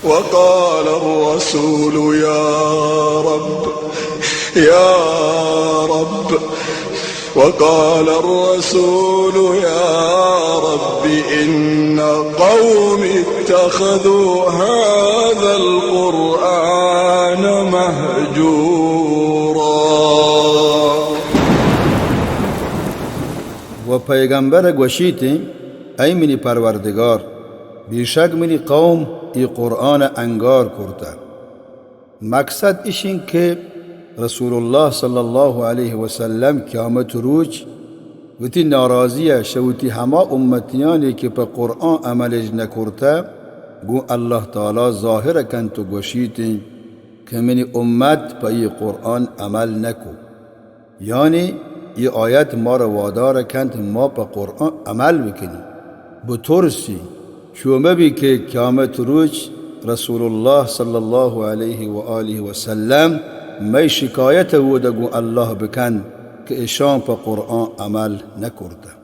وقال الرسول يا رب، يا رب، وقال الرسول يا رب إن قوم اتخذوا هذا القرآن مهجورا. و پیغمبر گوشیت، ای منی پروردگار، بیشک منی قوم ای قرآن انگار کرتہ۔ مقصد اش انت کہ رسول اللہ صلی اللہ علیہ وسلم قیامت روچ وتی ناراضی ء شہ وتی ہما امتیانی کہ پہ قرآن عملش نہ کرتہ، گوں اللہ تعالی ظاہر کنت و گوشیت کہ منی امت پہ ای قرآن عمل نہ کو۔ یعنی، اے آیت مارا وادار کنت ما پہ قرآن عمل بکنیں، بترسیں، چو مبی کہ قیامت روچ رسول اللہ صلی اللہ علیہ و آلہ وسلم مئے شکایت اود گوں اللہ بکنت کہ اشاں پہ قرآن عمل نکرتہ۔